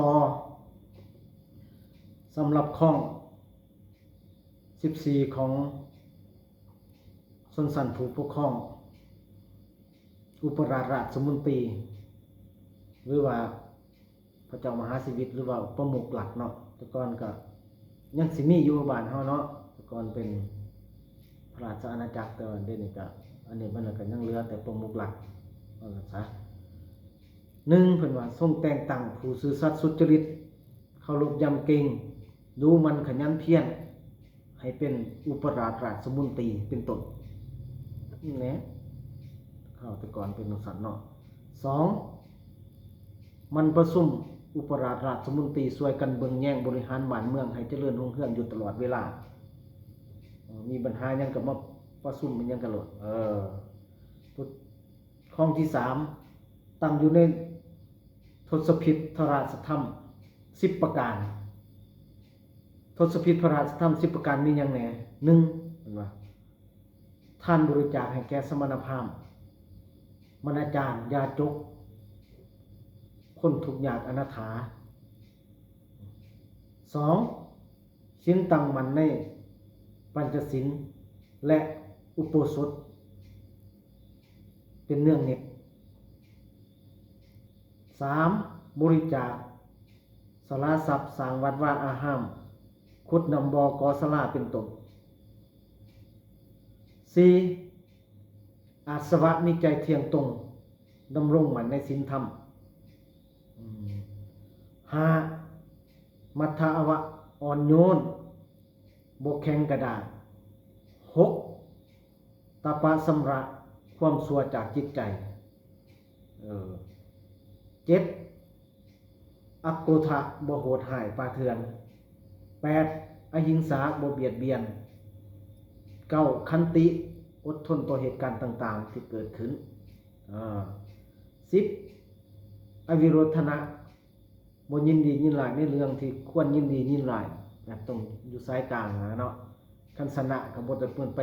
ຕໍ່ ສຳລັບຂ້ອງສິບສີ່ຂອງຊົນຊັ້ນຜູ້ປົກຄອງ ອຸປະລາດລາຊະມົນຕີ ຫຼືວ່າ ພະເຈົ້າມະຫາຊີວິດ ຫຼືວ່າປະມຸກລັດເນາະ, ແຕ່ກ່ອນກໍຍັງຊິມີຢູ່ບ້ານເຮົາເນາະ, ແຕ່ກ່ອນເປັນພະລາຊະອານາຈັກ, ແຕ່ວ່າດຽວນີ້ກໍ ອັນນີ້ມັນກໍຍັງເຫຼືອແຕ່ປະມຸກລັດ ວ່າຊັ້ນຊະ. ໜຶ່ງ ເພິ່ນວ່າ ຊົງແຕ່ງຕັ້ງຜູ້ຊື່ສັດສຸດຈະລິດ ເຄົາລົບຢຳເກງ ດູໝັ່ນຂະຫຍັນພຽນ ໃຫ້ເປັນອຸປະລາດລາຊະມົນຕີເປັນຕົ້ນ ແນະ ຂ່າວແຕ່ກ່ອນເປັນຈັ່ງຊັ້ນເນາະ. ສອງ ໝັ່ນປະຊຸມອຸປະລາດລາຊະມົນຕີ ຊ່ວຍກັນເບິ່ງແຍງບໍລິຫານບ້ານເມືອງໃຫ້ຈະເລີນຮຸ່ງເຮືອງຢູ່ຕະຫຼອດເວລາ. ເອີ ມີບັນຫາຫຍັງກໍມາປະຊຸມອີຫຍັງກັນໂລດ. ເອີ ຂໍ້ທີສາມ ຕັ້ງຢູ່ໃນທົດສະພິດທະລາຊະທຳສິບປະການ. ທົດສະພິດພະລາຊະທຳສິບປະການມີຫຍັງແດ່? ໜຶ່ງ ເພິ່ນວ່າ ທານບໍລິຈາກໃຫ້ແກ່ສະມະນະພາມ, ມະນາຈານ, ຢາຈົກ, ຄົນທຸກຍາກອະນາຖາ. ສອງ ສິນຕັ້ງໝັ້ນໃນປັນຈະສິນ ແລະ ອຸໂບສົດເປັນເນືອງນິດ. ສາມ ບໍລິຈາກສາລາຊັບ ສ້າງວັດວາອາຮາມ, ຂຸດນ້ຳບໍ່, ກໍ່ສາລາເປັນຕົ້ນ. ສີ່ ອາສະວະມີໃຈທ່ຽງຕົງ, ດຳລົງໝັ້ນໃນສິນທຳ. ອືມ ຫ້າ ມັດທະອະວະອ່ອນໂຍນ, ບໍ່ແຂງກະດ້າງ. ຫົກ ຕະປະຊຳລະຄວາມຊົ່ວຈາກຈິດໃຈ. ເອີ ເຈັດ ອະໂກທະ ບໍ່ໂຫດຮ້າຍປ່າເຖື່ອນ. ແປດ ອະຫິງສາ ບໍ່ບຽດບຽນ. ເກົ້າ ຂັນຕິ ອົດທົນຕໍ່ເຫດການຕ່າງໆທີ່ເກີດຂຶ້ນ. ອາ ສິບ ອະວິໂຣທະນະ ບໍ່ຍິນດີຍິນຮ້າຍໃນເລື່ອງທີ່ຄວນຍິນດີຍິນຮ້າຍ, ແບບຕ້ອງຢູ່ສາຍກາງນະເນາະ. ຄັນຊະນະກໍບໍ່ໄດ້ເປີນໄປ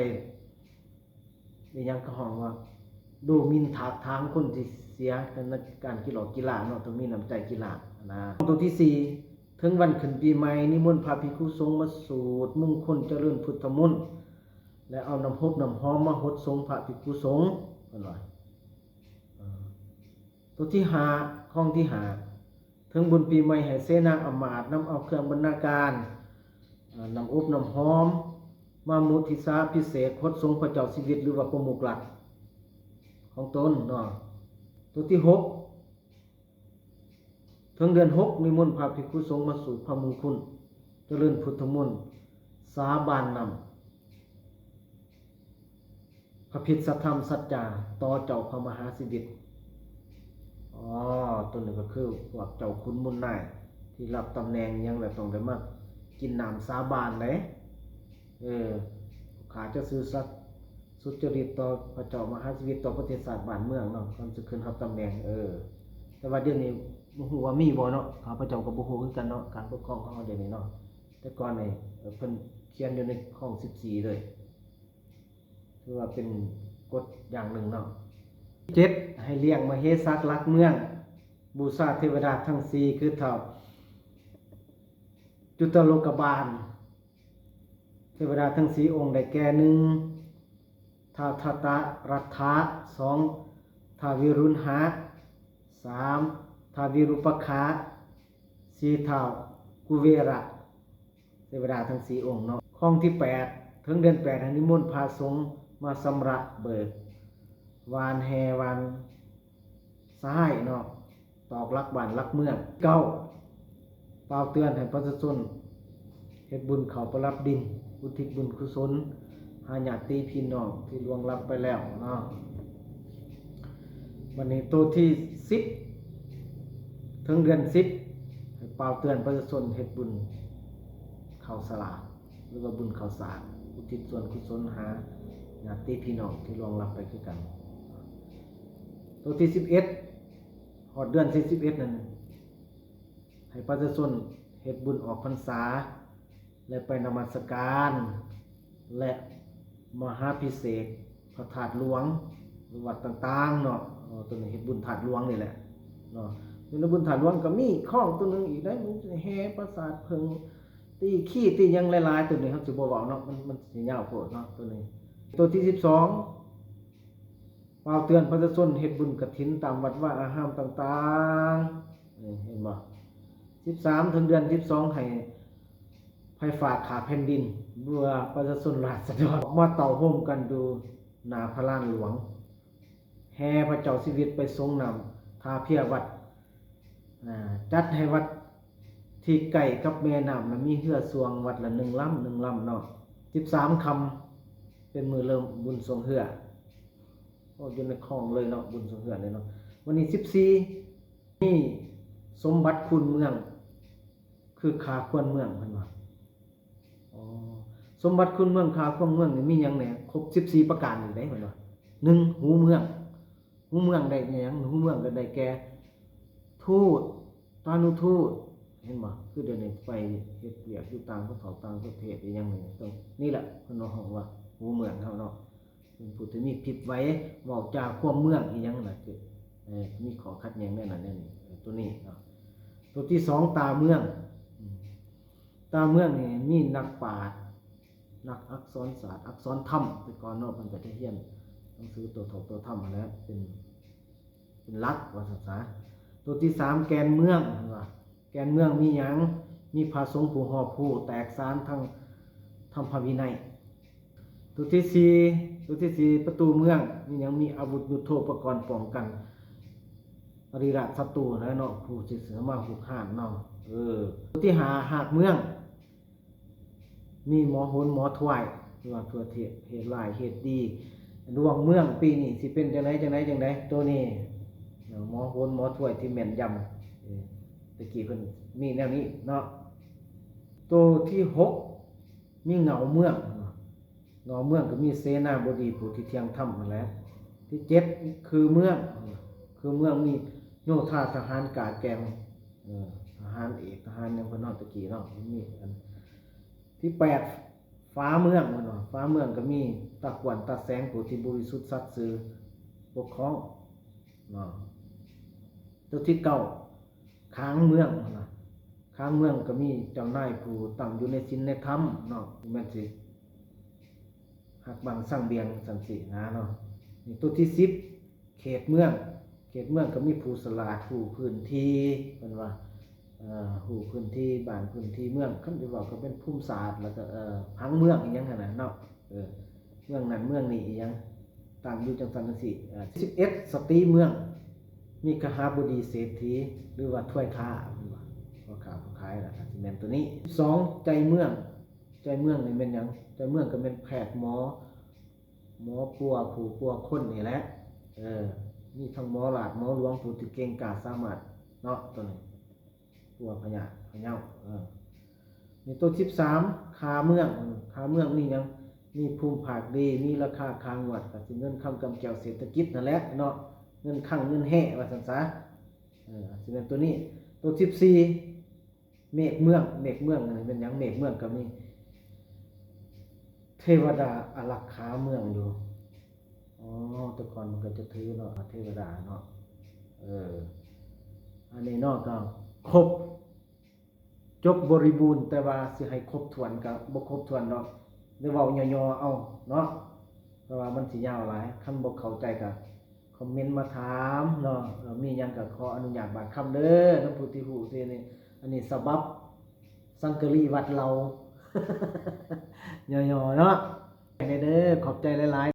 ອີຫຍັງກໍຮ້ອງວ່າດູໝິ່ນຖາກຖາງຄົນທີ່ເສຍໃນການກິລອກກິລາເນາະ, ຕ້ອງມີນ້ຳໃຈກິລານະ. ຕົວທີສີ່ ເຖິງວັນຂຶ້ນປີໃໝ່ ນິມົນພະພິກຂຸສົງມາສູດມຸງຄຸນຈະເລີນພຸດທະມົນ ແລະ ເອົານ້ຳຫົບນ້ຳຫອມມາຫົດສົງພະພິກຂຸສົງ ເພິ່ນວ່າ. ຕົວທີຫ້າ ຂ້ອງທີຫ້າ ເຖິງບຸນປີໃໝ່ໃຫ້ເສນາອາມາດນຳເອົາເຄື່ອງບັນນາການ, ເອີ ນ້ຳອົບນ້ຳຫອມ ມາມຸທິສາພິເສກຫົດສົງພະເຈົ້າຊີວິດ ຫຼືວ່າປະມຸກລັດຂອງຕົນເນາະ. ຕົວທີຫົກ ເຖິງເດືອນຫົກ ນິມົນພະພິກຂຸສົງມາສູດພະມຸງຄຸນ ຈະເລີນພຸດທະມົນ ສາບານນຳ ພະພິດສະທຳສັດຈາຕໍ່ເຈົ້າພະມະຫາຊີວິດ. ອໍ ຕົວນີ້ກໍຄືພວກເຈົ້າຂຸນມູນນາຍທີ່ຮັບຕຳແໜ່ງຫຍັງແລ້ວ ຕ້ອງໄດ້ມາກິນນ້ຳສາບານເດ້. ເອີ ຂ້າຈະຊື່ສັດສຸດຈະລິດຕໍ່ພະເຈົ້າມະຫາຊີວິດ, ຕໍ່ປະເທດຊາດບ້ານເມືອງເນາະ, ກ່ອນຈະຂຶ້ນຮັບຕຳແໜ່ງ. ເອີ ແຕ່ວ່າດຽວນີ້ບໍ່ຮູ້ວ່າມີບໍ່ເນາະ, ຂ້າພະເຈົ້າກໍບໍ່ຮູ້ຄືກັນເນາະ, ການປົກຄອງຂອງເຮົາດຽວນີ້ເນາະ. ແຕ່ກ່ອນນີ້ ເອີ ເພິ່ນຂຽນຢູ່ໃນຂ້ອງສິບສີ່ເລີຍ. ຖືວ່າເປັນກົດຢ່າງໜຶ່ງເນາະ. ເຈັດ ໃຫ້ລ້ຽງມະເຫສັກຫຼັກເມືອງ, ບູຊາເທວະດາທັງສີ່ ຄືທ້າວຈຸດຕະໂລກະບານ, ເທວະດາທັງສີ່ອົງ ໄດ້ແກ່ ໜຶ່ງ ທ້າວທະຕະລັດຖະ, ສອງ ທ້າວວິລຸນຫະ, ສາມ ທ້າວວິຣູປະຄະ, ສີ່ ທ້າວກຸເວລະ. ເທວະດາທັງສີ່ອົງເນາະ. ຂ້ອງທີແປດ ເຖິງເດືອນແປດ ໃຫ້ນິມົນພະສົງມາຊຳລະເບີກ ຫວ່ານແຫຫວ່ານຊາຍເນາະ, ຕອກຫຼັກບ້ານຫຼັກເມືອງ. ເກົ້າ ກ່າວເຕືອນໃຫ້ປະຊາຊົນເຮັດບຸນເຂົ້າປະດັບດິນ, ອຸທິດບຸນກຸສົນ ຫາຍາດຕິພີ່ນ້ອງທີ່ລ່ວງລັບໄປແລ້ວເນາະ. ບັດນີ້ໂຕທີສິບ ເຖິງເດືອນສິບ ໃຫ້ກ່າວເຕືອນປະຊາຊົນເຮັດບຸນເຂົ້າສາລາ ຫຼືວ່າບຸນເຂົ້າສານ ອຸທິດສ່ວນກຸສົນຫາຍາດຕິພີ່ນ້ອງທີ່ລ່ວງລັບໄປຄືກັນ. ໂຕທີສິບເອັດ ຮອດເດືອນທີສິບເອັດນັ້ນ ໃຫ້ປະຊາຊົນເຮັດບຸນອອກພັນສາ ແລະ ໄປນະມັດສະການ ແລະ ມະຫາພິເສກພະທາດຫຼວງ ຫຼືວັດຕ່າງໆເນາະ. ເອີ ຕົວນີ້ເຮັດບຸນທາດຫຼວງນີ້ແຫຼະເນາະ. ໂຕ ຢູ່ໃນບຸນທາດຫຼວງກໍມີຄອງໂຕໜຶ່ງອີກໄດ໋ ມັນແຫ່ປາສາດເຜິ້ງ ຕີຄີຕີຫຍັງຫຼາຍໆ ໂຕນີ້ເຮົາຊິບໍ່ເວົ້າເນາະ ມັນ ມັນຊິຍາວໂພດເນາະໂຕນີ້. ໂຕທີສິບສອງ ກ່າວເຕືອນປະຊາຊົນເຮັດບຸນກະຖິນຕາມວັດວາອາຮາມຕ່າງໆ ນີ້ເຫັນບໍ່? ສິບສາມ ເຖິງເດືອນສິບສອງ ໃຫ້ໄຟຟ້າຂ້າແຜ່ນດິນ ເພື່ອປະຊາຊົນລາຊະດອນ ອອກມາເຕົ້າໂຮມກັນຢູ່ໜ້າພະລານຫຼວງ ແຫ່ພະເຈົ້າຊີວິດໄປສົງນ້ຳທ່າເພຍວັດ ອ່າ ຈັດໃຫ້ວັດທີ່ໃກ້ກັບແມ່ນ້ຳ ແລະ ມີເຮືອຊ່ວງວັດລະໜຶ່ງລຳ ໜຶ່ງລຳເນາະ. ສິບສາມຄ່ຳ ເປັນມື້ເລີ່ມບຸນຊ່ວງເຮືອ ໂອ້ ຢູ່ໃນຄອງເລີຍເນາະ ບຸນຊ່ວງເຮືອເລີຍເນາະ. ວັນທີສິບສີ່ ມີສົມບັດຄູນເມືອງ ຄືຂ້າຄວນເມືອງ ເພິ່ນວ່າ. ອໍ ສົມບັດຄູນເມືອງ ຂ້າຄວນເມືອງນີ້ມີຫຍັງແດ່? ຄົບສິບສີ່ປະການນີ້ເດ້ ເພິ່ນວ່າ. ໜຶ່ງ ຫູເມືອງ ຫູເມືອງໄດ້ຫຍັງ? ຫູເມືອງກໍໄດ້ແກ່ທູດ ຕານຸທູດ ເຫັນບໍ່? ຄືດຽວນີ້ໄປເຮັດວຽກຢູ່ຕ່າງປະເທດ ຕ່າງປະເທດອີ່ຫຍັງນີ້ ນີ້ແຫຼະເພິ່ນວ່າ ເຮົາວ່າຫູເມືອງເຮົາເນາະ ເປັນຜູ້ທີ່ມີພິດໄວ ເວົ້າຈາຄວາມເມືອງອີ່ຫຍັງນະ ເອີ ມີຂໍ້ຂັດແຍ່ງແນວນັ້ນແນວນີ້ ເອີ ໂຕນີ້ເນາະ. ໂຕທີສອງ ຕາເມືອງ ອືມ ຕາເມືອງນີ້ມີນັກປາດ ນັກອັກສອນສາດ ອັກສອນທຳ ແຕ່ກ່ອນເນາະ ເພິ່ນກໍຈະຮຽນໜັງສືຕົວເຖົ້າຕົວທຳຫັ້ນແຫຼະ ເປັນ ເປັນຫຼັກວ່າຊັ້ນຊະ. ໂຕທີສາມ ແກ່ນເມືອງ ເພິ່ນວ່າ ແກ່ນເມືອງມີຫຍັງ? ມີພະສົງຜູ້ຮອບຮູ້ແຕກສານທາງທຳພະວິໄນ. ໂຕທີສີ່ ໂຕທີສີ່ ປະຕູເມືອງ ມີຫຍັງ? ມີອາວຸດຍຸດໂທປະກອນປ້ອງກັນອະລິລາດສັດຕູຫັ້ນແຫຼະເນາະ ຜູ້ທີ່ຊິເຂົ້າມາຮຸກຮານເນາະ ເອີ. ໂຕທີຫ້າ ຮາກເມືອງ ມີໝໍໂຫນໝໍທວາຍ ທີ່ວ່າທົ່ວເທດ ເຫດຮ້າຍເຫດດີ ດວງເມືອງປີນີ້ຊິເປັນຈັ່ງໃດ ຈັ່ງໃດ ຈັ່ງໃດ ໂຕນີ້ ໝໍໂຫນໝໍທວາຍທີ່ແມ່ນຢຳ ເອີ ແຕ່ກີ້ເພິ່ນມີແນວນີ້ເນາະ. ໂຕທີຫົກ ມີເງົາເມືອງ ເງົາເມືອງກໍມີເສນາບໍດີຜູ້ທີ່ທ່ຽງທຳຫັ້ນແຫຼະ. ທີເຈັດ ຄືເມືອງ ຄືເມືອງມີໂຍທາທະຫານກ້າແກ່ງ ເອີ ທະຫານເອກ ທະຫານຫຍັງເພິ່ນເນາະ ແຕ່ກີ້ເນາະ ມີອັນ ທີແປດ ຝາເມືອງ ເພິ່ນວ່າ ຝາເມືອງກໍມີຕາກວ້ານຕາແສງຜູ້ທີ່ບໍລິສຸດສັດຊື່ປົກຄອງເນາະ. ໂຕທີເກົ້າ ຄາງເມືອງ ເພິ່ນວ່າ ຄາງເມືອງກໍມີເຈົ້ານາຍຜູ້ຕັ້ງຢູ່ໃນສິນໃນທຳເນາະ ແມ່ນຊິຮັກບັງຊັງບຽງ ຈັ່ງຊີ້ນະເນາະ. ໂຕທີສິບ ເຂດເມືອງ ເຂດເມືອງກໍມີຜູ້ສະຫຼາດ ຮູ້ພື້ນທີ່ ເພິ່ນວ່າ ເອີ ຮູ້ພື້ນທີ່ບ້ານພື້ນທີ່ເມືອງ ຄັນຊິເວົ້າກໍເປັນພູມສາດ ແລ້ວກໍ ເອີ ຜັງເມືອງອີ່ຫຍັງຫັ້ນນະເນາະ ເອີ ເມືອງນັ້ນເມືອງນີ້ອີ່ຫຍັງ ຕັ້ງຢູ່ຈັ່ງຊັ້ນຈັ່ງຊີ້. ເອີ ສິບເອັດ ສະຕີເມືອງ ມີຄະຫາບໍດີເສດຖີ ຫຼືວ່າທວຍຄ້າ ເພິ່ນວ່າ ພໍ່ຄ້າຜູ້ຂາຍນະ ກໍຊິແມ່ນໂຕນີ້. ສິບສອງ ໃຈເມືອງ ໃຈເມືອງນີ້ແມ່ນຫຍັງ? ໃຈເມືອງກໍແມ່ນແພດໝໍ ໝໍປົວ ຜູ້ປົວຄົນນີ້ແຫຼະ ເອີ ມີທັງໝໍລາດ ໝໍຫຼວງ ຜູ້ທີ່ເກັ່ງກ້າສາມາດເນາະ ໂຕນີ້ ປົວພະຍາດພະເຍົາ ເອີ ມີໂຕສິບສາມ ຄາເມືອງ ຄາເມືອງມີຫຍັງ? ມີພູມພາກດີ ມີລາຄາຄ່າງວດ ກໍຊິເງິນຄຳກຳແກ້ວເສດຖະກິດນັ້ນແຫຼະເນາະ ເງິນຄັງເງິນແຮ່ວ່າຊັ້ນຊະ ເອີ ຊິແມ່ນໂຕນີ້. ໂຕສິບສີ່ ເມກເມືອງ ເມກເມືອງນີ້ແມ່ນຫຍັງ? ເມກເມືອງກໍມີເທວະດາອາລັກຂາເມືອງຢູ່. ອໍ ແຕ່ກ່ອນມັນກໍຈະຖືເນາະ ເທວະດາເນາະ ເອີ ອັນນີ້ເນາະ ກໍຄົບ ຈົບບໍລິບູນ ແຕ່ວ່າຊິໃຫ້ຄົບຖ້ວນກໍບໍ່ຄົບຖ້ວນດອກ ໄດ້ເວົ້າຫຍໍ້ໆເອົາເນາະ ເພາະວ່າມັນຊິຍາວຫຼາຍ ຄັນບໍ່ເຂົ້າໃຈກໍ ຄອມເມັນມາຖາມເນາະ ເອີ ມີຫຍັງກໍຂໍອະນຸຍາດບາດຄຳເດີ ນຳຜູ້ທີ່ຮູ້ຊື່ນີ້ ອັນນີ້ສະບັບສັງກະລີວັດເຫຼົ່າ ຫຍໍ້ໆເນາະ ເດີ ຂອບໃຈຫຼາຍໆ.